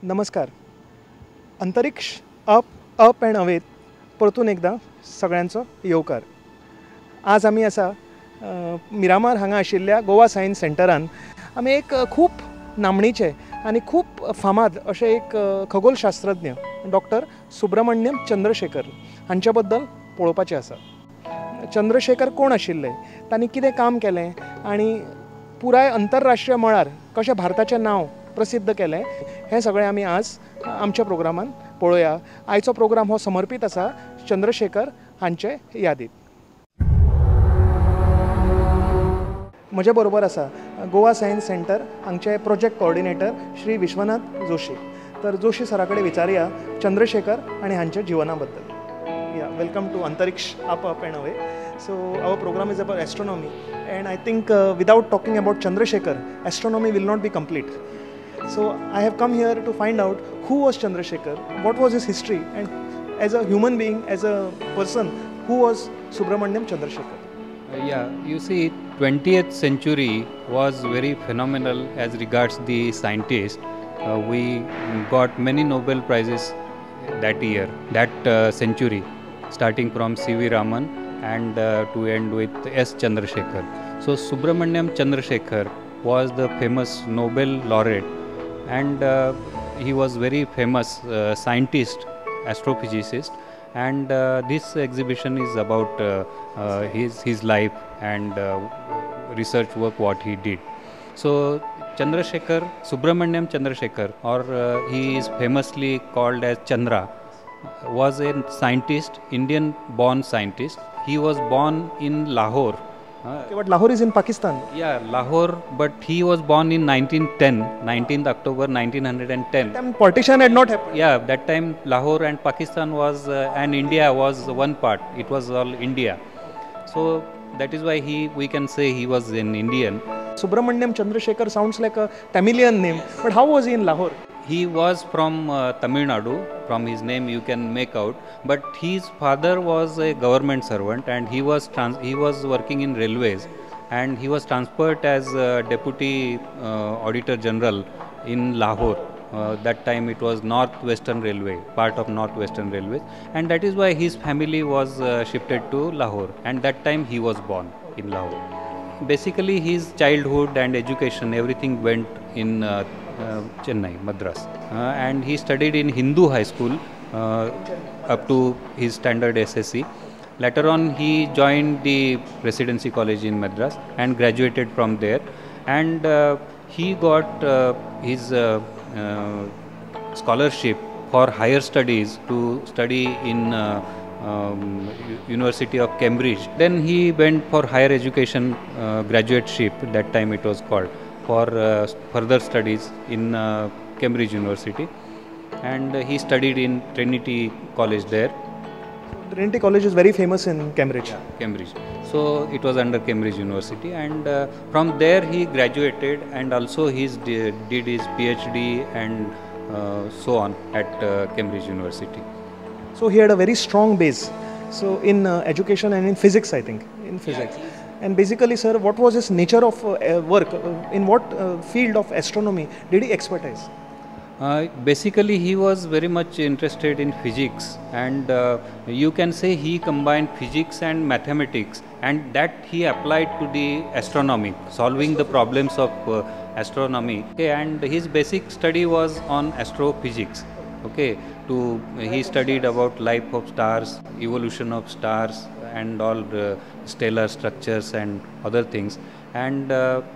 नमस्कार. अंतरिक्ष up up and अवेत परतून एकदां सगळ्यांचो येवकार. आज आमी आसा मिरामार हांगा आशिल्ल्या गोवा सायन्स सेंटरान. आमी एक खूब नामणेचे आनी खूब फामाद अशे एक खगोलशास्त्रज्ञ डॉक्टर सुब्रमण्यम चंद्रशेखर हांचे बद्दल पळोवपाचें आसा. चंद्रशेखर कोण आशिल्ले, तांणी कितें काम केलें आनी पुराय अंतरराष्ट्रीय मळार कशें भारताचें नांव प्रसिद्ध केलें हें सगळें आमी आज आमच्या प्रोग्रामान पळोवया. आयचो प्रोग्राम हो समर्पीत आसा चंद्रशेखर हांचे यादीत. म्हजे बरोबर आसा गोवा सायन्स सेंटर हांगचे प्रोजेक्ट कोऑर्डिनेटर श्री विश्वनाथ जोशी. तर जोशी सरा कडेन विचारुया चंद्रशेखर आनी हांच्या जिवना बद्दल. Yeah, welcome to Antariksh Up Up and Away. So our program is about astronomy, and I think without talking about Chandrasekhar, astronomy will not be complete. So I have come here to find out who was Chandrasekhar, what was his history, and as a human being, as a person, who was Subrahmanyan Chandrasekhar? Yeah, you see, 20th century was very phenomenal as regards the scientists. We got many Nobel Prizes that year, that century, starting from C.V. Raman and to end with S. Chandrasekhar. So Subrahmanyan Chandrasekhar was the famous Nobel laureate, and he was very famous scientist, astrophysicist, and this exhibition is about his life and research work what he did. So Chandrasekhar, Subrahmanyan Chandrasekhar, or he is famously called as Chandra, was a scientist, Indian born scientist. He was born in Lahore. Okay, but Lahore is in Pakistan. Yeah, Lahore, but he was born in 1910, 19th October 1910. That time partition had not happened. Yeah, that time Lahore and Pakistan was and India was one part. It was all India. So that is why we can say he was an Indian. Subrahmanyan Chandrasekhar sounds like a Tamilian name, but how was he in Lahore? He was from Tamil Nadu, from his name you can make out, but his father was a government servant and he was working in railways, and he was transferred as deputy auditor general in Lahore. That time it was North Western Railway, part of North Western Railways, and that is why his family was shifted to Lahore, and that time he was born in Lahore. Basically his childhood and education, everything went in Chennai, Madras, and he studied in Hindu High School up to his standard SSC. Later on he joined the Presidency College in Madras and graduated from there, and he got his scholarship for higher studies to study in University of Cambridge. Then he went for higher education, graduateship, that time it was called, for further studies in Cambridge University, and he studied in Trinity College there. Trinity College is very famous in Cambridge. Yeah, Cambridge. So it was under Cambridge University, and from there he graduated, and also he did his PhD and so on at Cambridge University. So he had a very strong base, so in education and in physics, I think, in physics. Yeah. And basically, sir, what was his nature of work? In what field of astronomy did he expertise? Basically, he was very much interested in physics, and you can say he combined physics and mathematics, and that he applied to the astronomy, solving the problems of astronomy. Okay, and his basic study was on astrophysics. Okay, he studied about life of stars, evolution of stars, and all the stellar structures and other things. And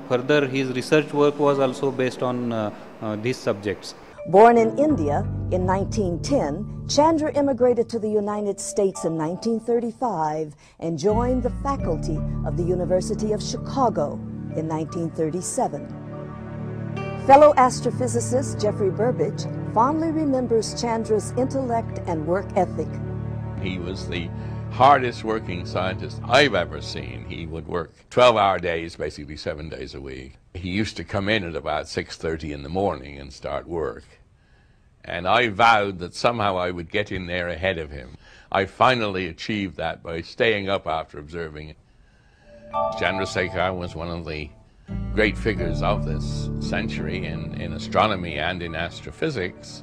further his research work was also based on these subjects. Born in India in 1910, Chandra immigrated to the United States in 1935 and joined the faculty of the University of Chicago in 1937. Fellow astrophysicist Geoffrey Burbidge fondly remembers Chandra's intellect and work ethic. He was the hardest working scientist I've ever seen. He would work 12-hour days, basically 7 days a week. He used to come in at about 6:30 in the morning and start work. And I vowed that somehow I would get in there ahead of him. I finally achieved that by staying up after observing. Chandrasekhar was one of the great figures of this century in astronomy and in astrophysics.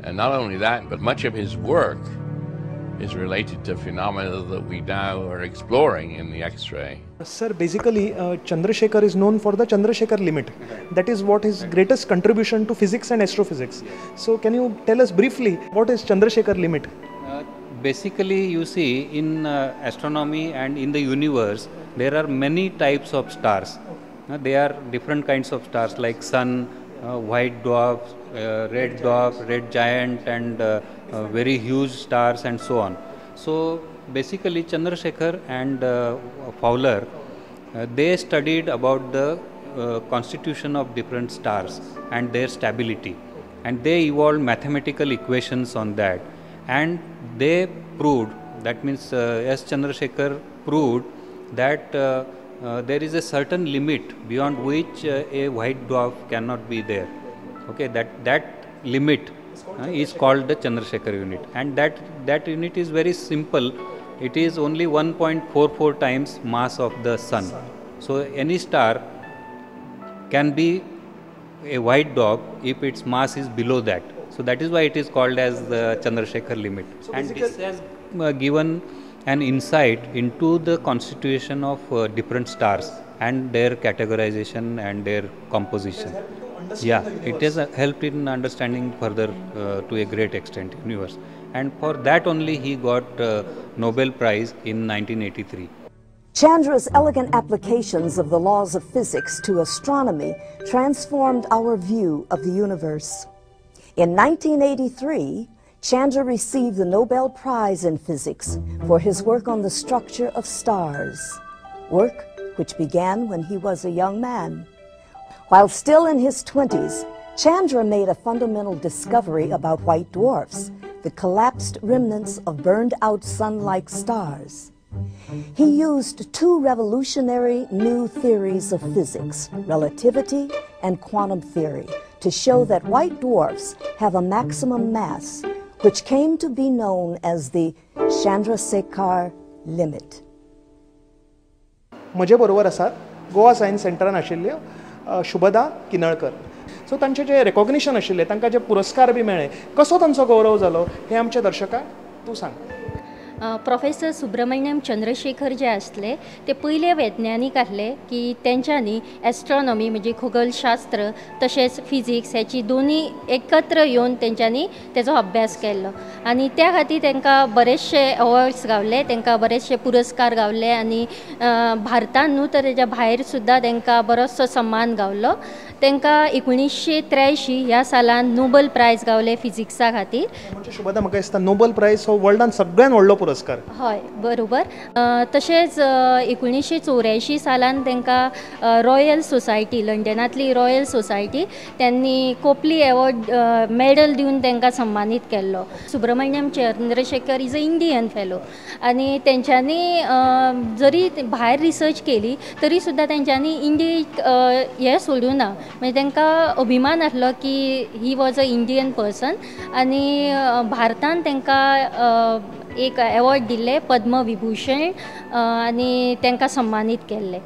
And not only that, but much of his work is related to phenomena that we now are exploring in the X-ray. Sir, basically Chandrasekhar is known for the Chandrasekhar limit. That is what his greatest contribution to physics and astrophysics. So can you tell us briefly what is Chandrasekhar limit? Basically, you see, in astronomy and in the universe, there are many types of stars. They are different kinds of stars like sun, white dwarfs, red dwarf, red giant, and very huge stars and so on. So basically Chandrasekhar and Fowler, they studied about the constitution of different stars and their stability, and they evolved mathematical equations on that, and they proved, that means S. Chandrasekhar proved that there is a certain limit beyond which a white dwarf cannot be there. Okay, that limit is called the Chandrasekhar unit, and that unit is very simple. It is only 1.44 times mass of the sun. So any star can be a white dwarf if its mass is below that. So that is why it is called as the Chandrasekhar limit. So and this has given an insight into the constitution of different stars and their categorization and their composition. Yeah, it has helped in understanding further to a great extent universe. And for that only he got Nobel Prize in 1983. Chandra's elegant applications of the laws of physics to astronomy transformed our view of the universe. In 1983, Chandra received the Nobel Prize in Physics for his work on the structure of stars, work which began when he was a young man. While still in his 20s, Chandra made a fundamental discovery about white dwarfs, the collapsed remnants of burned-out sun-like stars. He used two revolutionary new theories of physics, relativity and quantum theory, to show that white dwarfs have a maximum mass, which came to be known as the Chandrasekhar limit. म्हजे बरोबर आसात Goa science सेंटरान आशिल्ल्यो Shubhada किनळकर. So तांचे जे recognition आशिल्लें, तांकां जे पुरस्कार बी मेळ्ळे, कसो तांचो गौरव जालो हें आमच्या दर्शकांक तूं सांग. प्रोफेसर सुब्रमण्यम चंद्रशेखर जे आसले ते पयले वैज्ञानिक आसले की तेंच्यांनी एस्ट्रॉनॉमी म्हणजे खगोलशास्त्र तशेंच फिजिक्स हेची दोनी एकत्र येवन तेंच्यांनी तेजो अभ्यास केल्लो आनी त्या खातीर तांकां बरेचशे अवॉर्ड्स गावले, तांकां बरेचशे पुरस्कार गावले आनी भारतान न्हू तर तेज्या भायर सुद्दां तांकां बरोचसो सम्मान गावलो. तांकां 1983 ह्या सालान नोबल प्रायज गावले फिजिक्सा खातीर. म्हणजे शुभदा, म्हाका दिसता नोबल प्रायज हो वर्ल्डान सगळ्यान व्हडलो पुरस्कार. हय, बरोबर. तशेंच 1984 सालान तांकां रॉयल सोसायटी, लंडनांतली रॉयल सोसायटी, त्यांनी कोपली एवॉर्ड मेडल दिवन तांकां सम्मानीत केल्लो. Subrahmanyan Chandrasekhar is a Indian fellow आनी तेंच्यांनी जरी भायर रिसर्च केली तरी सुद्दां तेंच्यांनी इंडियेक हें सोडूं ना, म्हणजे तांकां अभिमान आसलो की he was a Indian person आनी भारतान तांकां एक एवॉर्ड दिल्ले पद्मविभूषण आनी तांकां सम्मानीत केल्ले.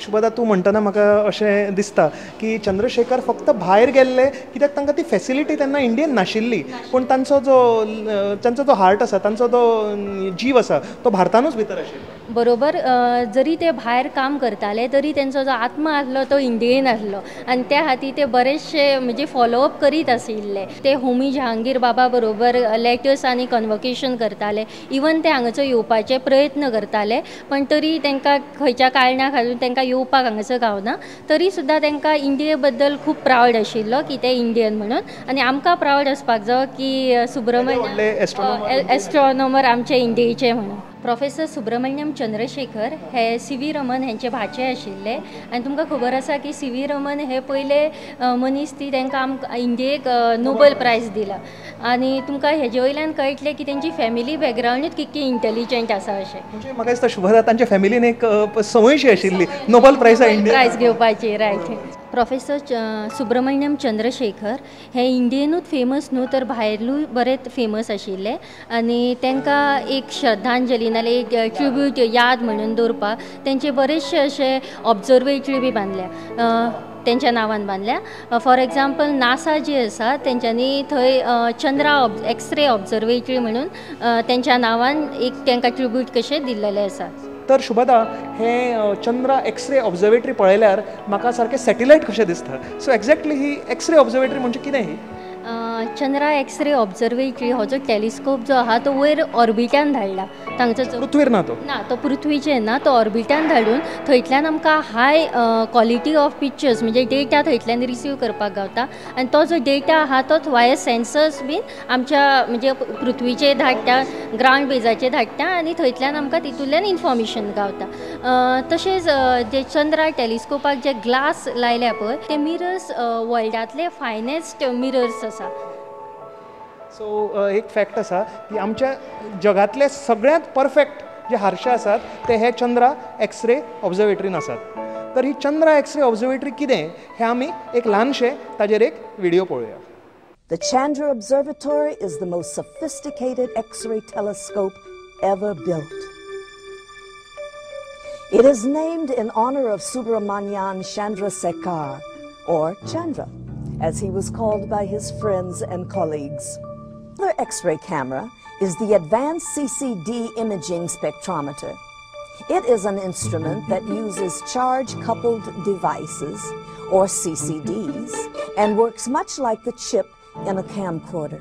शुभदा, तूं म्हणटना म्हाका अशें दिसता की चंद्रशेखर फक्त भायर गेल्ले कित्याक तांकां ती फेसिलिटी तेन्ना इंडियन नाशिल्ली, पूण तांचो जो हार्ट आसा, तांचो जो जीव आसा तो भारतानूच भितर आशिल्लो. बरोबर. जरी ते भायर काम करताले तरी तेंचो जो आत्मा आसलो तो इंडियन आसलो आनी त्या खातीर ते बरेचशे म्हणजे फॉलोअप करीत आशिल्ले. ते होमी जहांगीर बाबा बरोबर लेटर्स आनी कन्वकेशन करताले, इवन ते हांगासर येवपाचे प्रयत्न करताले, पण तरी तांकां खंयच्या कारणाक लागून तांकां येवपाक हांगासर गावना, तरी सुद्दां तांकां इंडिये बद्दल खूब प्रावड आशिल्लो की ते इंडियन म्हणून आनी आमकां प्रावड आसपाक जाय की सुब्रमण्यम एस्ट्रॉनॉमर आमचे इंडियेचे म्हणून. प्रोफेसर सुब्रमण्यम चंद्रशेखर हे सी व्ही रमन हेंचे भाचे आशिल्ले आनी तुमकां खबर आसा की सी व्ही रमन हे पयले मनीस ती तांकां आमकां इंडियेक नोबल प्रायज दिला आनी तुमकां हेजे वयल्यान कळटलें की तेंची फॅमिली बॅकग्रावंडूच कितकी इंटेलिजंट आसा अशें. म्हणजे म्हाका दिसता शुभदा, तांच्या फॅमिलीन एक संवयशी आशिल्ली नोबल प्रायज घेवपाची. रायट. प्रोफेसर सुब्रमण्यम चंद्रशेखर हे इंडियेनूच फेमस न्हू तर भायरूय बरेच फेमस आशिल्ले आनी तांकां एक श्रद्धांजली नाल्यार एक ट्रिब्यूट याद म्हणून दवरपाक तेंचे बरेचशे अशे ऑब्जर्वेटरी बी बांदल्या, तेंच्या नांवान बांदल्या. फॉर एग्जाम्पल नासा जी आसा तेंच्यांनी थंय चंद्रा एक्सरे ऑब्जर्वेटरी म्हणून तेंच्या नांवान एक तांकां ट्रिब्यूट कशें दिल्लेलें आसा. तर शुभदा, हे चंद्रा एक्सरे ऑब्जर्वेटरी पळयल्यार म्हाका सारकें सॅटेलायट कशें दिसता. सो एक्झॅक्टली ही एक्सरे ऑब्जर्वेटरी म्हणजे कितें ही? चंद्रा एक्सरे ऑब्जर्वेटरी हो जो टेलिस्कोप जो आहा तो वयर ऑर्बिटान धाडला. तांचो पृथ्वीर ना तो? ना, तो पृथ्वीचेर ना, तो ऑर्बिटान धाडून थंयतल्यान आमकां हाय क्वॉलिटी ऑफ पिक्चर्स म्हणजे डेटा थंयतल्यान रिसीव करपाक गावता आनी तो जो डेटा आहा तोच वायर सेन्सर्स बीन आमच्या म्हणजे पृथ्वीचेर धाडटा, ग्रावंड बेजाचेर धाडटा आनी थंयतल्यान आमकां तितूंतल्यान इन्फॉर्मेशन गावता. तशेंच जे चंद्रा टेलिस्कोपाक जे ग्लास लायल्या पळय ते मिरर्स वर्ल्डांतले फायनेस्ट मिरर्स आसा. सो एक फॅक्ट आसा की आमच्या जगांतले सगळ्यांत परफेक्ट जे हारशे आसात ते हे चंद्रा एक्सरे ऑब्जर्वेटरीन आसात. तर ही चंद्रा एक्सरे ऑब्जर्वेटरी कितें हें आमी एक ल्हानशें ताजेर एक व्हिडियो पळोवया. The Chandra Observatory is the most sophisticated X-ray telescope ever built. It is named in honor of Subrahmanyan Chandrasekhar, or Chandra, as he was called by his friends and colleagues. Another X-ray camera is the Advanced CCD Imaging Spectrometer. It is an instrument that uses charge-coupled devices, or CCDs, and works much like the chip in a camcorder.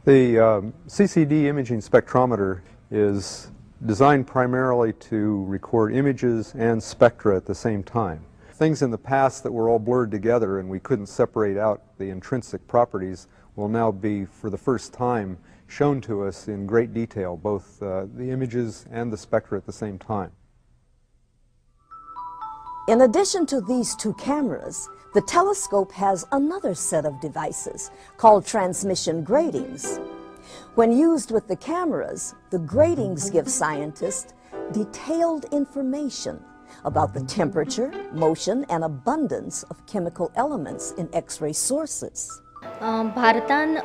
The CCD imaging spectrometer is designed primarily to record images and spectra at the same time. Things in the past that were all blurred together and we couldn't separate out the intrinsic properties will now be, for the first time, shown to us in great detail, both the images and the spectra at the same time. In addition to these two cameras, the telescope has another set of devices called transmission gratings. When used with the cameras, the gratings give scientists detailed information about the temperature, motion, and abundance of chemical elements in X-ray sources. भारतान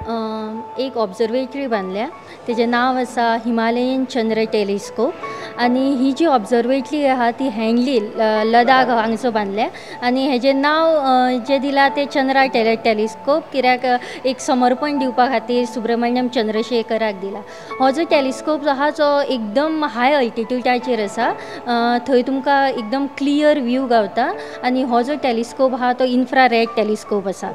एक observatory बांदल्या तेजें नांव आसा Himalayan चंद्र telescope आनी ही जी observatory आहा ती हँडली लडाख हांगसर बांदल्या आनी हेजें नांव जें दिलां तें चंद्रा टेलिस्कोप कित्याक एक समर्पण दिवपा खातीर सुब्रमण्यम चंद्रशेखराक दिला. हो जो टेलिस्कोप जो आहा जो एकदम हाय अल्टिट्यूडाचेर आसा, थंय तुमकां एकदम क्लियर व्यू गावता आनी हो जो टेलिस्कोप आहा तो इन्फ्रा रेड टेलिस्कोप आसा.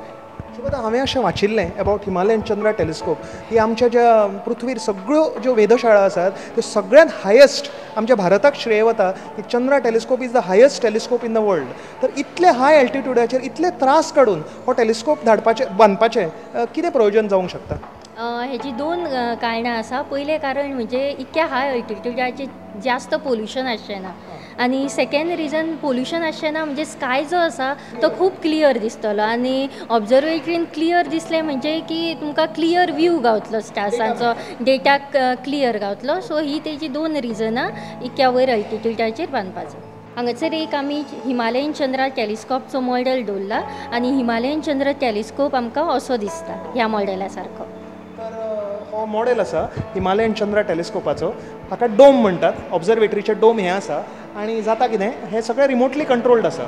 शुभदा, हांवें अशें वाचिल्लें अबावट हिमालयन चंद्रा टेलिस्कोप ही आमच्या ज्या पृथ्वीर सगळ्यो ज्यो वेधशाळा आसात त्यो सगळ्यांत हायस्ट आमच्या भारताक श्रेय वता की Chandra telescope is the highest telescope in the world. तर इतले हाय एल्टिट्यूडाचेर इतले त्रास काडून हो टेलिस्कोप धाडपाचें बांदपाचें कितें प्रयोजन जावंक शकता? हेजी दोन कारणां आसा. पयलें कारण म्हणजे इतक्या हाय अल्टिट्यूडाचेर जास्त पोल्युशन आसचें ना आनी सेकेंड रिजन पोल्युशन आसचें ना म्हणजे स्काय जो आसा तो खूब क्लियर दिसतलो आनी ऑब्जर्वेटरीन क्लियर दिसलें म्हणजे की तुमकां क्लियर व्यू गावतलो, स्टार्सांचो डेटा क्लियर गावतलो. सो ही तेजी दोन रिजनां इतक्या वयर अल्टिट्यूडाचेर बांदपाचो. हांगासर एक आमी हिमालयन चंद्रा टेलिस्कोपचो मॉडल दवरला आनी हिमालयन चंद्र टेलिस्कोप आमकां असो दिसता ह्या मॉडेला सारको. तर हो मॉडेल आसा हिमालयन चंद्रा टेलिस्कोपाचो, हाका डोम म्हणटात, ऑब्जर्वेटरीचें डोम हें आसा आनी जाता कितें हें सगळें रिमोटली कंट्रोल्ड आसा.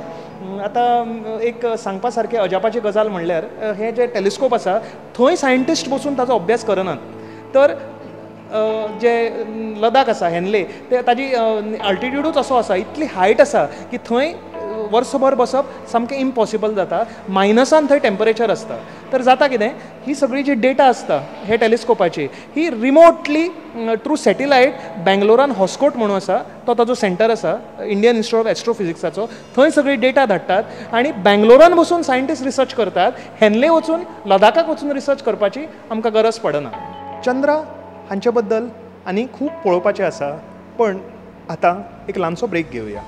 आतां एक सांगपा सारकें अजापाची गजाल म्हणल्यार हें जें टेलिस्कोप आसा थंय सायंटिस्ट बसून ताजो अभ्यास करनात, तर जे लडाख आसा हेनले ते ताजी अल्टिट्यूडूच असो आसा, इतली हायट आसा की थंय वर्सभर बसप सामकें इम्पॉसिबल जाता, मायनसान थंय टेम्परेचर आसता. तर जाता कितें ही सगळी जी डेटा आसता हे टेलिस्कोपाची ही रिमोटली थ्रू सॅटेलायट बेंगलोरान हॉस्कोट म्हणून आसा तो ताजो सेंटर आसा इंडियन इन्स्टिट्यूट ऑफ एस्ट्रोफिजिक्साचो, थंय सगळी डेटा धाडटात आनी बेंगलोरान बसून सायंटिस्ट रिसर्च करतात. हेनले वचून लडाखाक वचून रिसर्च करपाची आमकां गरज पडना. चंद्रा हांचे बद्दल आनी खूब पळोवपाचें आसा, पण आतां एक ल्हानसो ब्रेक घेवया.